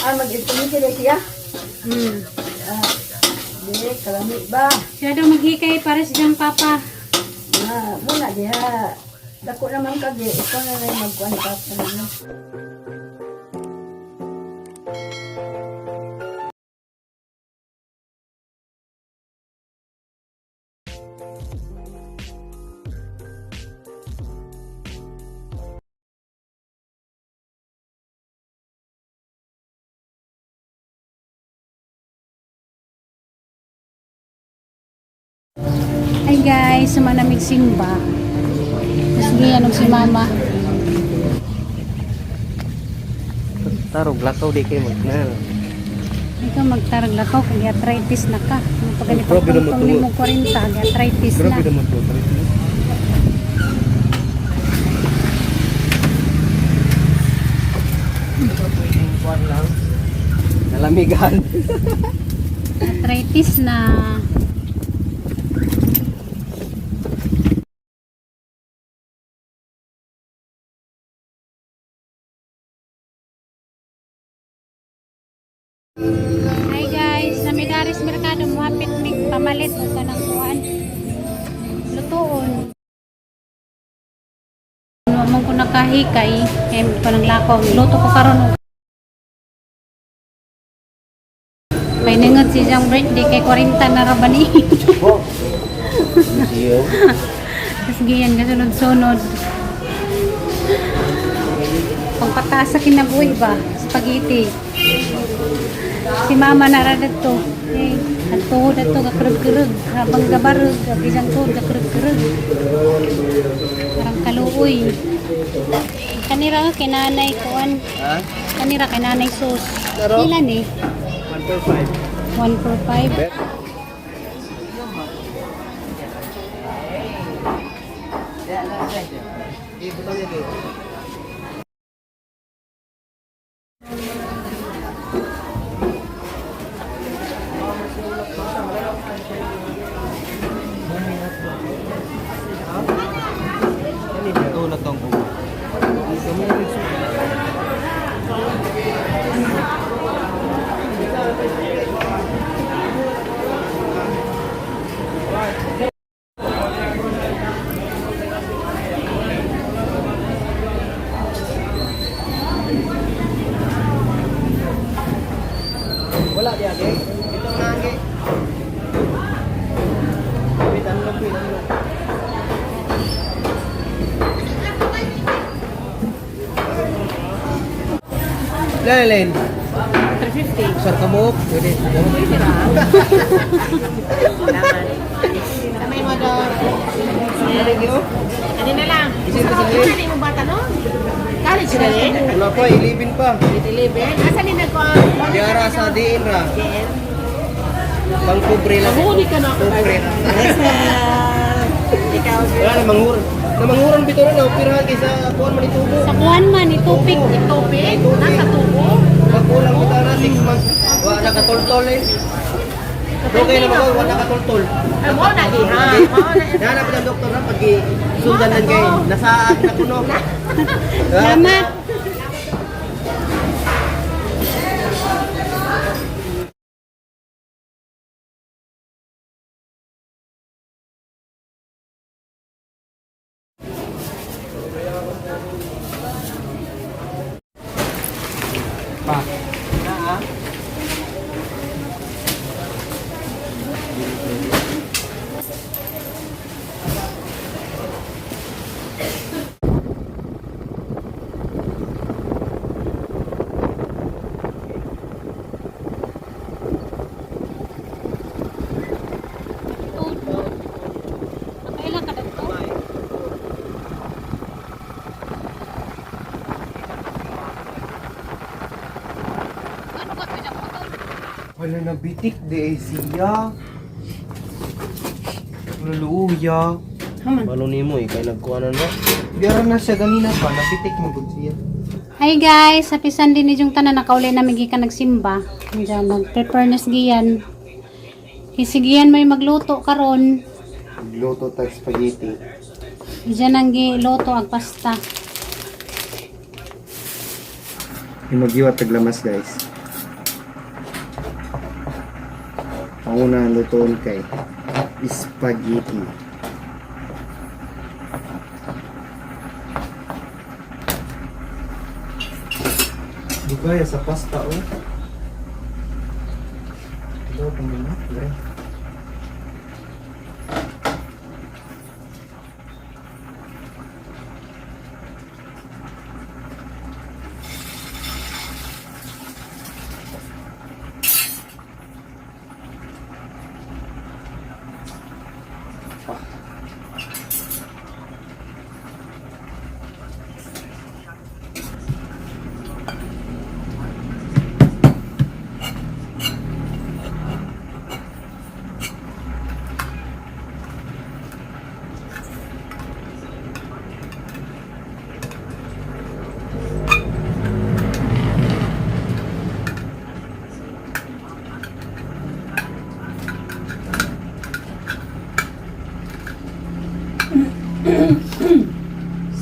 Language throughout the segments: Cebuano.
Ah, mag-iskumiti na siya. Ah, di, kalami ba? Siya daw maghikay para sa siyang papa. Ah, muna diha. Dako naman kagi, ikaw na lang magkuan pa pa na. Hi guys, sumanamig simba. Mas giyanog si mama. Tarog lakaw di kay magnal. Ikaw magtarag lakaw kay arthritis na ka. Ang pag Grabe naman tungtong to. nimo 40, kay arthritis na. Grabe naman to. Kuan lang. Nalamigan. Arthritis na. Hi guys, sa Midaris Mercado muhapit mig pamalit og kanang kuan. Lutuon. Wa man ko nakahikay kay panang lakaw. Luto ko karon og May ningot si siyang birthday kay 40 na ra ba ni. Oh. Siyo. Tapos giyan ka sunod-sunod. Pangpataas sa kinabuhi ba? Spaghetti. Si mama nara dito. Eh, ang tuhod ato gakrug-krug. Habang gabarog, ang isang tuhod gakrug-krug. Parang kaluoy. Kanira kay nanay kuan. Ha? Kanira kay nanay sus. Laro? Ilan eh? 145. 145. Ito na tong Wala di ate. Ito na ate. Wait, ano lang, wait, ano lang. Lalin. 350. Sar ka mo? Pwede. Pwede ra. Kamay mo do. Ano na lang? Isip ko sa Ano na mo bata no? College na rin? Wala pa, ilibin pa. Grade 11. Asa ni nagko? Diara sa diin ra. DN. Pang pobre lang. Mahuli ka na. Pobre ra. Ikaw. Wala na mangur. Namanguran bito ra na operahan kaysa kuan man itubo. Sa kuan man, itupik. Itupig? Nasa tubo? Pagkulang bitaw na 6 months. Wa na katultol eh. Okay na ba wa na katultol. Ay, mo na di ha. Mo na. Nahanap ng doktor na pag sundan lang kay nasa na kuno. Salamat. Pa. Nakaila ka dito? Ano ka pwede ako to? Wala na bitik de eh, siya. Wala luya. Malo nimo eh kay nagkuha na no. Diara na siya ganina pa nabitik mo gud siya. Hi guys, happy Sunday ni yung tanan nakauli namin gikan nagsimba. Diyan nag-prepare na sigiyan. Kisigiyan may magluto karon. Luto tag spaghetti. Diyan ang giluto ang pasta. Yung magiwa tag lamas guys. Ang una lutoon kay spaghetti. Dugaya sa pasta oh. Ito pang ganyan. Gre.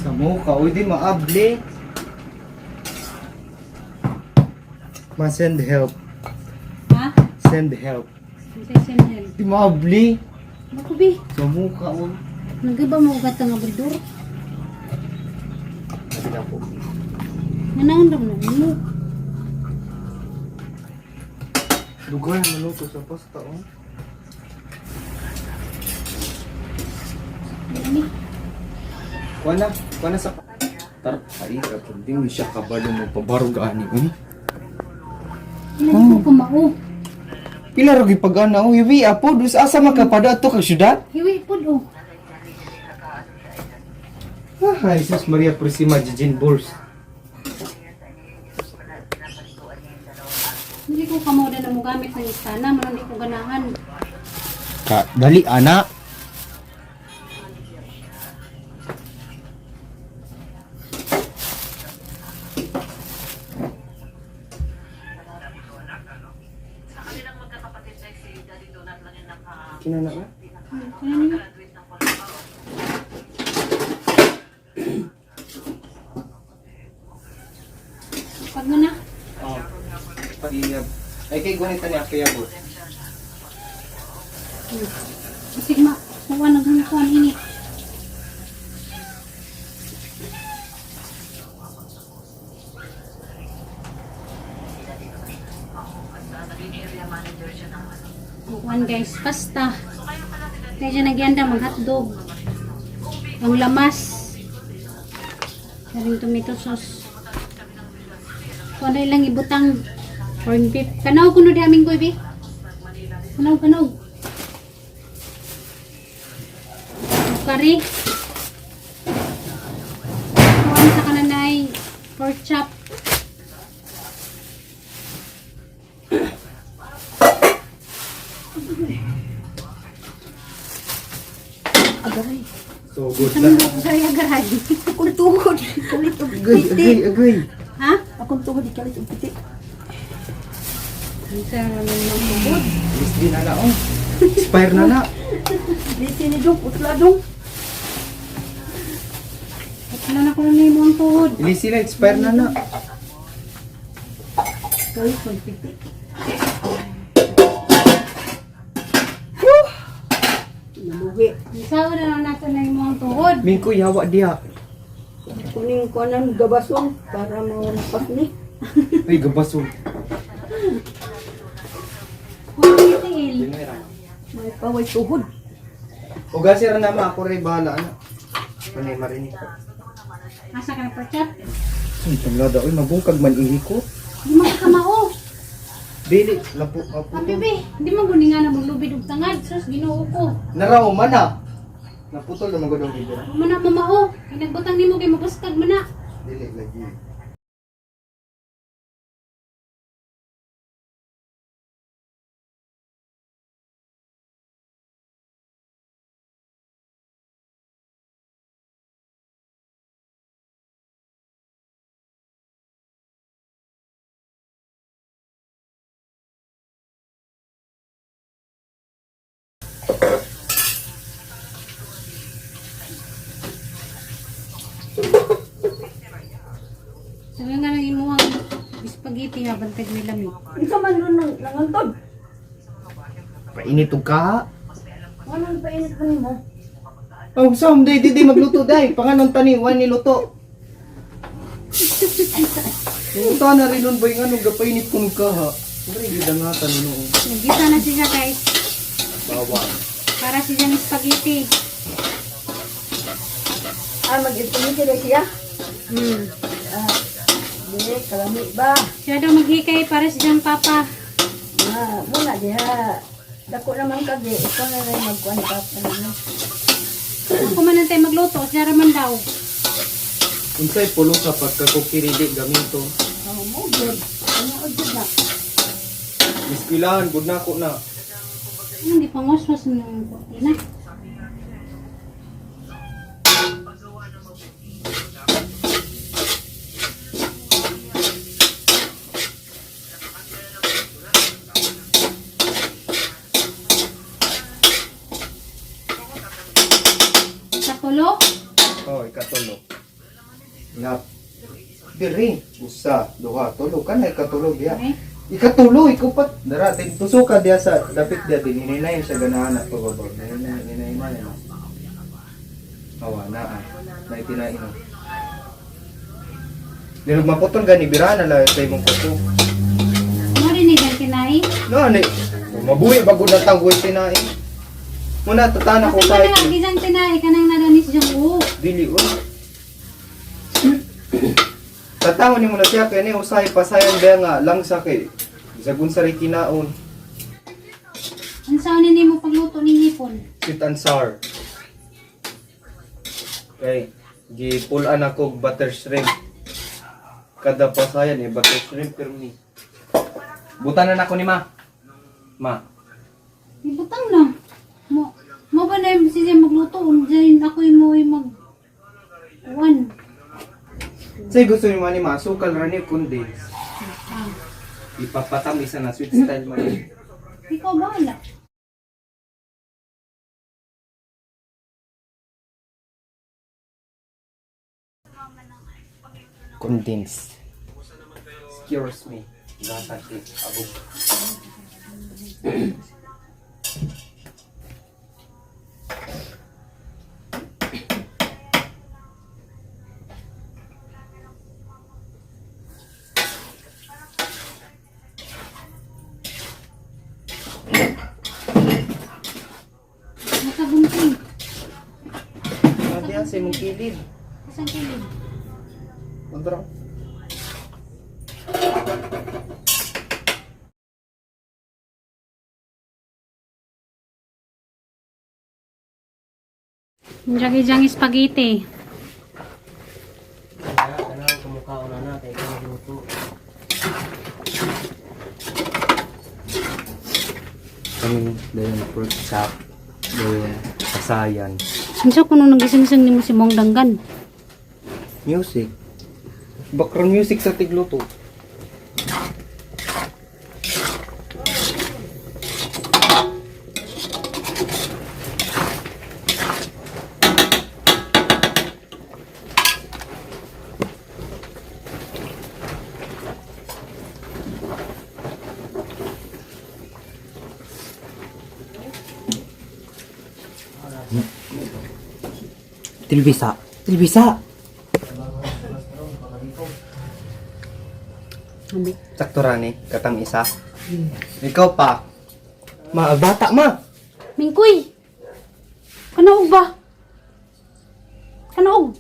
Sa mukha, uy di maabli. Ma send help. Ha? Send help. Sa senhel. Di maabli. Bako bi. Sa mukha oh. Nagiba mo ugat nga buldur. Sabi na po. Nanang ram na mo. Dugay maluto sa pasta oh. Ani. Wala, wala sa Tar, ay, kapag di mo siya kabalo mo pabarog ani uy. Ilan ko kumao. Pila ra gyud pag-ana uy, wi apo dus asa makapada ato kag syudad? Hiwi pud oh. Ah, Jesus Maria Purisima Jijin Bulls. Hindi ko kamoda na mo gamit ng istana, man hindi ko ganahan. Ka, dali ana. Kinana ba? Ano niyo? Pag mo na. Oh. Pag-iyab. Ay kay gunita niya kaya bo. Kasi ma, kuha na kuha ini. Kuan guys, pasta. Medyo nagyanda mag hotdog. Ang lamas. Karing tomato sauce. Kuan na ilang ibutang corned beef. Kanaw kuno di aming goy, bi. Kanaw, kanaw. Kari. Kuan sa kananay pork chop. Agaray. So good Sabi mo sa agaray. Akong tuhod. Kalit og Agay, agay, piti. agay. Ha? Akong tuhod kalit og piti. Ang sarap ng tubod. Miss din na oh. Expire na na. Lisi ni Dong, utla dong. At wala na ko na mo ang tuhod. Ili sila expire na na. Kalit og piti. Naluwi. Ang sao na lang natin na mo ang tuhod. Mingko yawa diha. Kuning kuanan gabasong para mapas ni. Ay gabaso. Huwag ni tiil. May paway tuhod. Uga sir na ma ako ray bahala ana. Panay marini. Asa ka na pork chop? Ay, tamlada oy mabungkag man ihi ko. Di mo ka kamao. Dili lapo apo. Ang bebe, di mo guninga na maglubid og tangad. Sus, Ginoo ko. Naraw man na. Naputol na magod ang video. Mo na mamao. Kay nagbutang nimo kay mabuskag mo na. Dili lagi. Sabi nga nang imuhang spaghetti ha, bantag may lami. Unsa man ron nang nangantod? Painit og ka. Ano pa init ko nimo? Oh, sa day di di magluto day. Panganon tani wa ni luto. Ito na rin nun boy nga nung gapainit ko nung kaha. Uri gidangatan noon. Nagisa na siya guys. Bawang. Para siya ng spaghetti. Ah, mag-itumigil na siya. Ah, di, kalami ba? Siya daw maghikay para siyang papa. Ah, muna diha. Dako naman kagi, ikaw na lang magkuan pa pa. Ako man ang tayo magluto, siya raman daw. Unsay pulo sa pagkakukiri di gamito. Oh, mo good. Ano og na? Miskilahan gud nako na. Hindi pa ngoswas ng kurtina. Sa tulo? Oh, ikatulo. Ngap. Diri, usa, duha, tulo kana ikatulo biya. Okay. Ikatulo, ikaw pa. Dara, tin tusuka diya sa dapit diya din hininayin siya ganahan na pababaw. Hininayin, hininayin na. Awa na ah. Naitinain na. Nilog maputol gani bira na lang sa imong kuko. Marinig ang tinai. No, ani. Mabuhi bago na tanggoy tinain. Muna tatana ko Kasi man kahit ang gisang tinai ka nang nadanis diyang u. dili oy. Tatawon nimo na siya kay ni usahay pasayon ba nga lang sa kay bisag unsa ray kinaon. Ang saon ni mo pagluto ni hipon. Sweet and sour. Okay, gipulan ako og butter shrimp. Kada pasayan eh butter shrimp permi. Butanan ako ni ma. Ma. Ibutang na. Mo mo ba na yung siya magluto? Diyan ako yung mo yung mag kuan. Say gusto ni ma ni ma sukal ra ni condense. Ah, Ipapatamis na sweet style man. ikaw bahala. Condense. Excuse me. Gatas eh. Abog. Nakagunting. Adi sa imong kilid. Isang kilid. Andra. Jagi-jang spaghetti. Kaya, kanang kumukhaon na na, kaya ikaw magluto. Kami dayon pork chop. Dayon pasayan. Unsa kuno nagising-sing nimo si Mong Danggan? Music. Background music sa tigluto. Tilbisa. Tilbisa. Sakto rani, katang isa. Ikaw pa. Ma, bata ma. Mingkoy. Kanaog ba? Kanaog.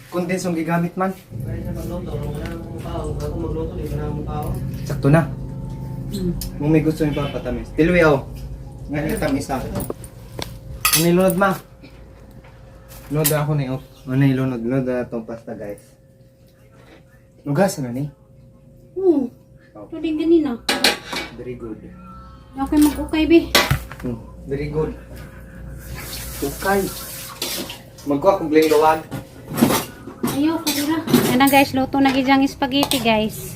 Condense ang gigamit man. Kaya siya magluto, wala kumukhaon. Kung ako magluto, di ba na kumukhaon? Sakto na. Kung may gusto yung papatamis. Tilwi oh. Nga katang isa. Ano ilunod ma? Lunod ako na yun. Ano ilunod? Lunod na itong pasta guys. Lugas na ni. Oo. Ito din ganina. Very good. Okay, mag-ukay be. Very good. Okay. Magkuha kong linggawan. Ayaw, kabira. Yan na guys, luto na gijang spaghetti guys.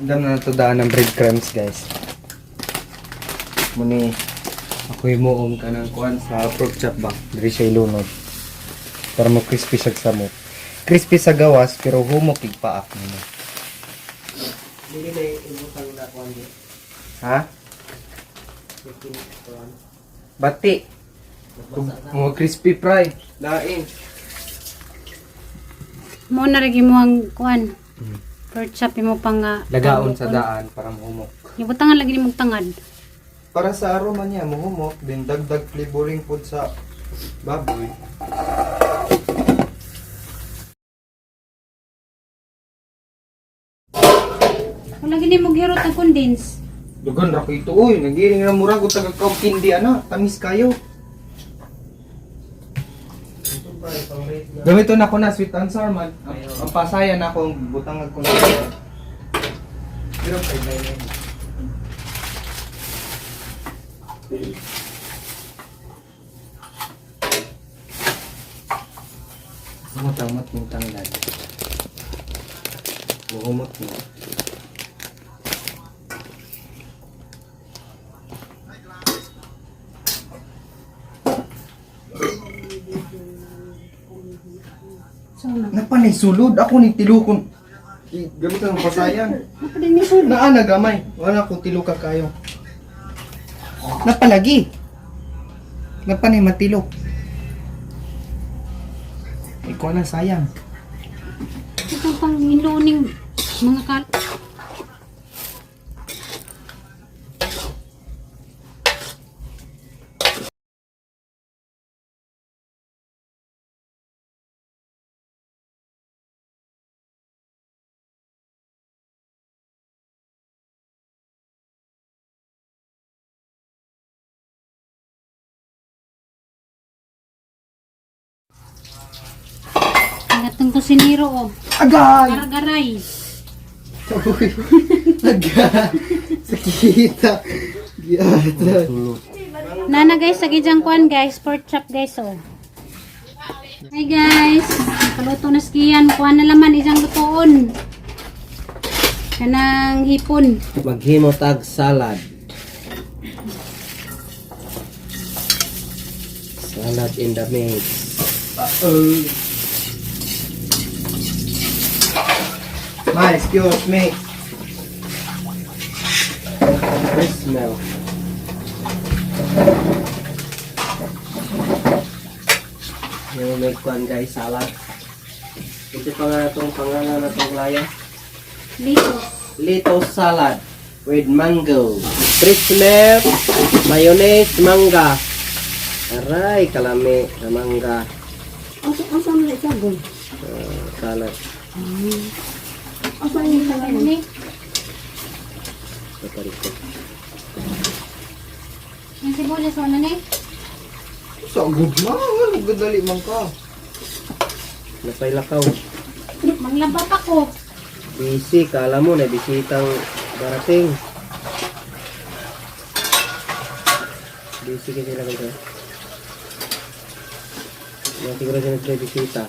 Ang dami na ito daan ng breadcrumbs guys. Muni Ako himuong kanang kuan sa pork chop ba. Diri siya ilunod. Para mo crispy siya sa mo. Crispy sa gawas pero humok ig paak nimo. Dili na ibutang na kuan di. Ha? Bati. Mo crispy fry. Lain. Mo na rin mo ang kuan. Pork chop imo pang nga. Lagaon sa daan para mohumok. Ibutangan lagi nimong tangad. Para sa aroma niya mohumok din dagdag flavoring food sa baboy. Wala gini mo gihirot ang condense. Dugan ra ko ito oy, nagiring ra murag og taga kindi ana, tamis kayo. Gamito na ko na sweet and sour man. Ang pasaya na akong butang ko na. Pero kay lain. Humot-humot yung tanglad. Humot mo. So na. Napanay sulod ako ni tilukon. Gamit ang pasayan. Napadin ni sulod. Naa na gamay. Wala ko tiluka kayo. Napalagi. Napanay matilok. Ikaw na sayang. Ito pang iluning mga kal. Ang atong kusinero oh. Agay! Garagaray. Naga. Sakita. Giyata. Nana guys, sa gijang kuan guys, pork chop guys oh. Hi guys, nakaluto na skiyan, kuan na laman isang lutoon. Kanang hipon. Maghimo tag salad. Salad in the mix. Ma, excuse me. Fresh smell. Yung may kuan guys, salad. Ito pa nga itong pangalan na itong laya. Litos. Little salad with mango. Fresh milk, mayonnaise, mangga. Aray, kalami na mangga. Asa asa man na sagon? Salad. Asa ni Ano ni? Ito rito. Yung sibuyas wala ni? Sa good man, ano gadali man ka. Napailakaw. Manglaba pa ko. Busy, kala mo na bisitang darating. Busy kasi sila guys. Mga siguro sila sila bisita.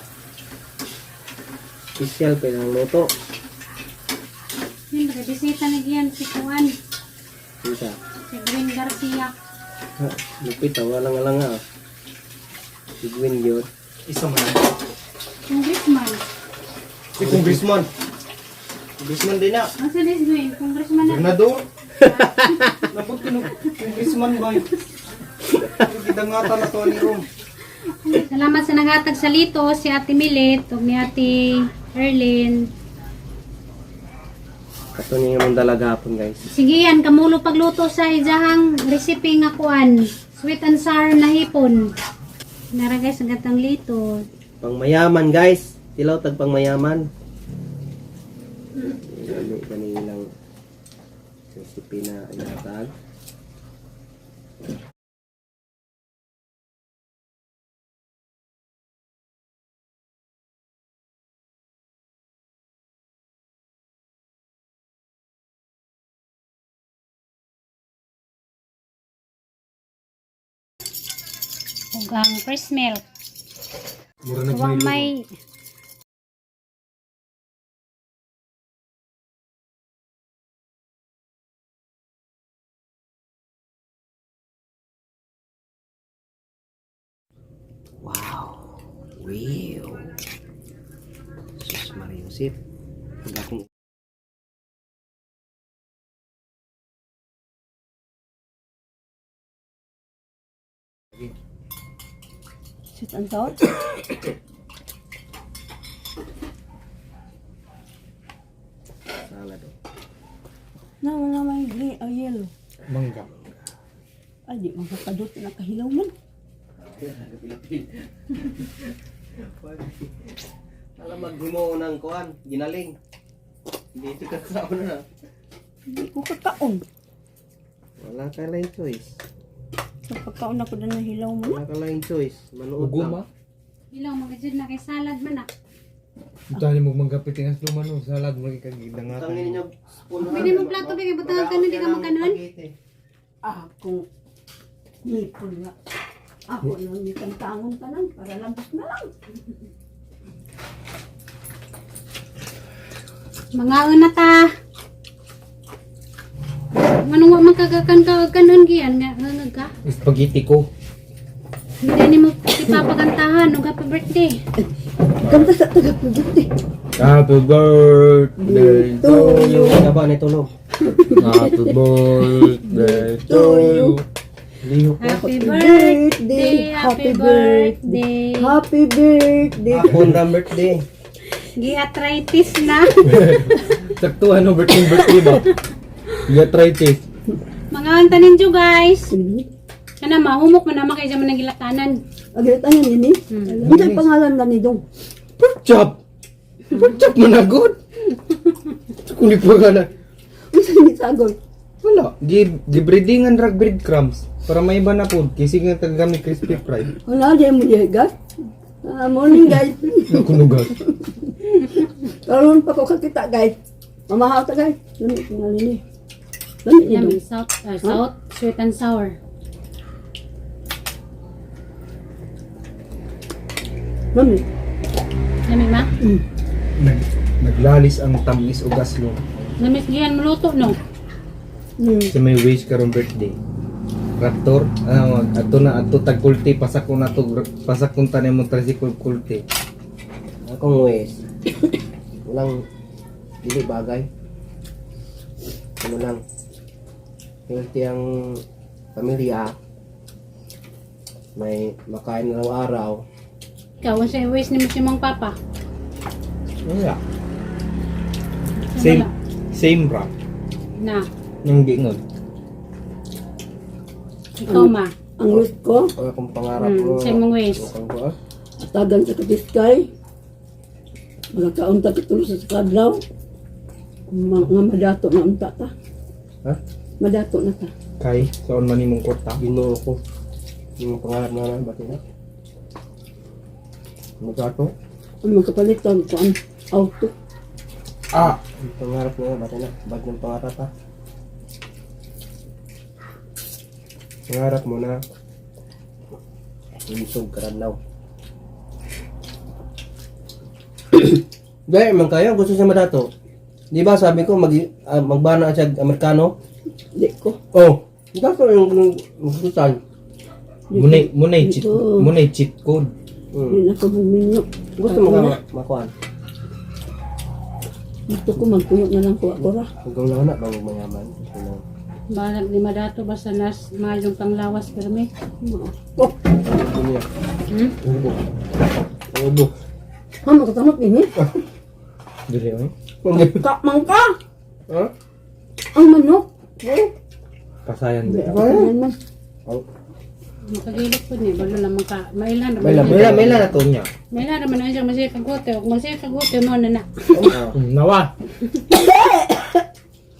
Special pa yung luto. Yun, bisita na giyan si Kuan, Isa. si Gwen Garcia. Ha, lupit ah, walang alanga ah. Si Gwen yun. Isa man. Congressman. Si congressman. Congressman din na. Ang sa this Gwen, congressman na. Gobernador. Napot ko congressman ba? Gidangatan na to ni Rom. Salamat sa naghatag sa lito, si Ate Milit, ug ni Ate Erlyn. Kato niya yung dalaga hapon guys. Sige yan, kamulo pagluto sa ijahang recipe nga kuan. Sweet and sour na hipon. Nara guys, ang gatang lito. Pangmayaman guys. Tilaw tag pangmayaman. Ano kanilang recipe na inatag. Ug ang fresh milk. Mura Wa may Wow. Wow. Sus Maria Josep. Pag akong Sweet and sour. Salad. Oh. Na, wala may green o yellow. Mangga. Ay, di magkakadot na kahilaw man. Alam maghimo ng kuan, ginaling. Dito ka sa una na. Hindi ko kakaon. Wala ka lang choice. Sa pagkaon ako na nahilaw man. Wala ka lang choice. Manood Ugo lang. ma. Ilaw magajud na kay salad man ah. Dali mo manggapit nga sa lumano salad mo kag gidangatan. Tangin ninyo spoon. Pwede mong plato ba kay butangan kanon di ka magkanon? Ako. Ngipon nga. Ako lang ni kantangon tanan para lambos na lang. Mga una ta. Manong wa man kagakan ka kanon giyan nga ngangag ka. Spaghetti ko. Hindi ni mo si Papa kantahan ug happy birthday. Kanta sa taga-pagod eh. Happy birthday to you. Kaba ni tulog. Happy birthday to you. Lihok. Happy birthday, happy birthday. Happy birthday. Hapon ram birthday. Gi-arthritis na. Sakto ano birthday birthday ba? Gatritis. Mga antanin nyo guys. Kana mahumok man naman kay man ang gilatanan. Agad ano nini? Ano ang pangalan na ni Dong? Pork chop. Pork chop man na good. Kung di pa ka na. Unsa ni sagol? Wala. Gi gibreadingan rag breadcrumbs para may iba na po. Kisig nga tagamit crispy fry. Wala di mo dihay guys. Ah, morning guys. Nakunugas. Karon pa ko kakita guys. Mamahaw ta guys. Lami tingali ni. Lami ni Yummy, Dong. salt, salt, sweet and sour. Lami. Lami ma? Nag, naglalis ang tamis o gaslong. Lami giyan maluto no. Sa may wish karon birthday. Raptor, ano, ato na ato tag kulti pasak ko na to pasak kung tanay mo tricycle kulti. Akong wish. Walang dili bagay. Ano lang. Healthy ang pamilya. May makain araw-araw. Ikaw ang sa wish ni mo si mong papa. Wala. Same same ra Na, yung giingon. ikaw ma. Ang wish ko, O akong pangarap mo. Sa imong wish. Akong ko, ah. atagan sa katiskay. Magakaon ta katulo sa kadlaw. Ma nga madato na unta ta. Ha? Madato na ta. Kay saon man nimong kwarta. Ginoo ko. Yung pangarap na lang, ba't na? Magato? Ang magkapalitan ko ang auto. Ah, Yung pangarap na ba't na? Ba't yung pangarap ha? Pangarap mo na Unsog ka rin daw. Dahil man kayo, gusto siya madato. Di ba sabi ko, mag, magbana siya Amerikano? Di ko. Oh, dato yung gustusan. munay munay cheat Ito. munay cheat code. Di na ko buminyo. Gusto mo ka makuan? Gusto ko magpuyok na lang ko ako ra. Hanggang lang na, bang mayaman. Gusto lang. Balag ni madato basta nas mayong panglawas pero may. Oh, Gusto niya. Hmm? Ubo. Ang ubo. ha makatamot din eh. Dili oy. Ka mangka. Ha? Ang manok. Pasayan Di ba? ako man man. Oh. Makagilot po ni balo lang maka mailan raman. Mailan. Mela mela na to niya. Mailan raman ang siyang masaya kagote ug masaya kagote mo na na. Ah. Nawa.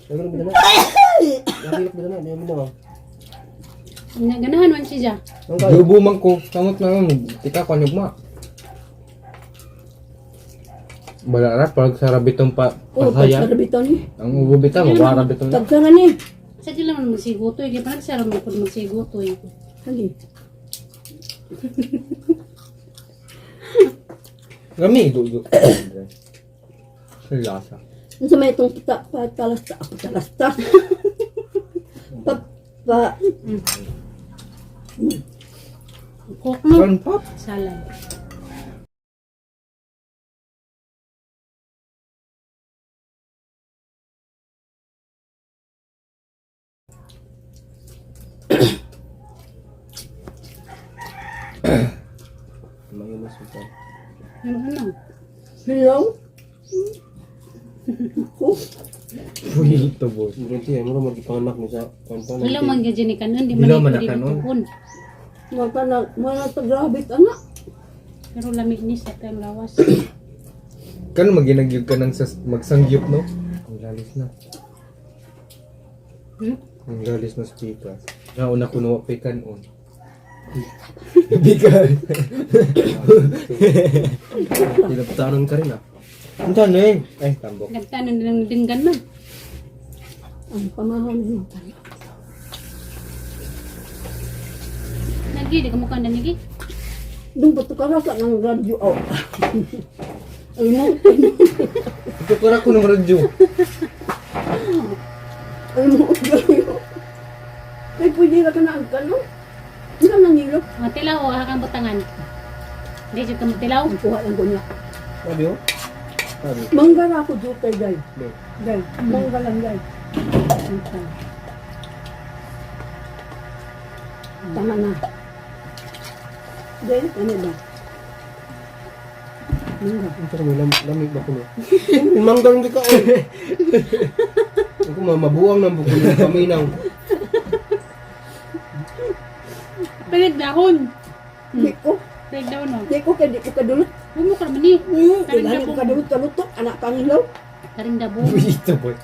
Ano ba na? Nagilok ba na? Di mo na. Nya ganahan man siya. Ang kayo. Dubo man ko. Samot na lang. Tika ko ma. Bala ra pag sa rabitong pa Oh, pasayan. pagkarabitan ni. Ang ubo bitaw, mawara bitaw. na. Tagka na ni. Sa dila man magsigutoy kay parang siya ra man pud magsigutoy. Hali. Gami dugo. Sa lasa. Unsa may itong kita patalasta ako talasta. Pa pa. Coke no? Corn pop. Salad. Mayonnaise ito. Ano ano? Hilaw. Ako. Ito boy. Murag tiya, murag magipanganak mo sa kuan pa. Wala man gyud ni kanon, di man Hilaw man ni na kanon. tuon. Mga na, mga tagrabit, anak. Pero lamig ni sa tayong lawas. Kano maginagyog ka ng magsangyup no? Ang lalis na. Hmm? Ang lalis na speaker. Nauna ko nawa pa kanon. Bikan. Tinabtanon ka rin ah. Ang tano eh. Ay, tambok. Nagtanon din ng dinggan man. Ang pamahon mo. Nagi di ka mukha nanigi. Doon ba ito karasa ng radyo? Oh. Ay mo, Ito kara ko ng radyo. ay mo, gayo. Kaya pwede na ka na ang kano. Hindi ka nangilo. Mga tilaw o hakang butangan. Di jud ka matilaw. Ang kuha lang ko niya. Sabi oh. Sabi. Manggara ako dito, guys. Be. Guys, mangga lang, guys. Okay. Tama na. Guys, ano ba? Mangga. Ang sarap mo, lamig ba ko no? Mangga hindi ka oh. Ako mabuang ng bukol ng paminaw. Pilit dahon. Di ko, Pilit dahon oh. di ko, kaya di ko kadulot. Huwag mo ka naman ni. Kaya di ko kadulot, kalutok, anak pangilaw. Karing dabong. Ito boy.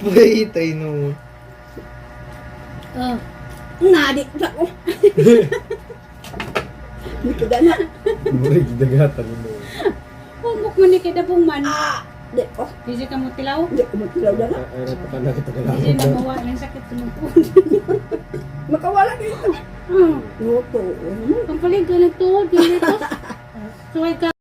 Wait, ay no. Oh. Na, di ko. ako. Di ko dana. Murag dagatan mo. Humok mo ni kay dabong man. Ah, di ko. Di jud ka matilaw. Di ko matilaw dana. Ay, ay, pa na kita Di jud na mawala ang sakit sa mga tuhod. Makawala dito. Ah. Luto. Ang palig ka ng tuhod, yung litos. Suway ka.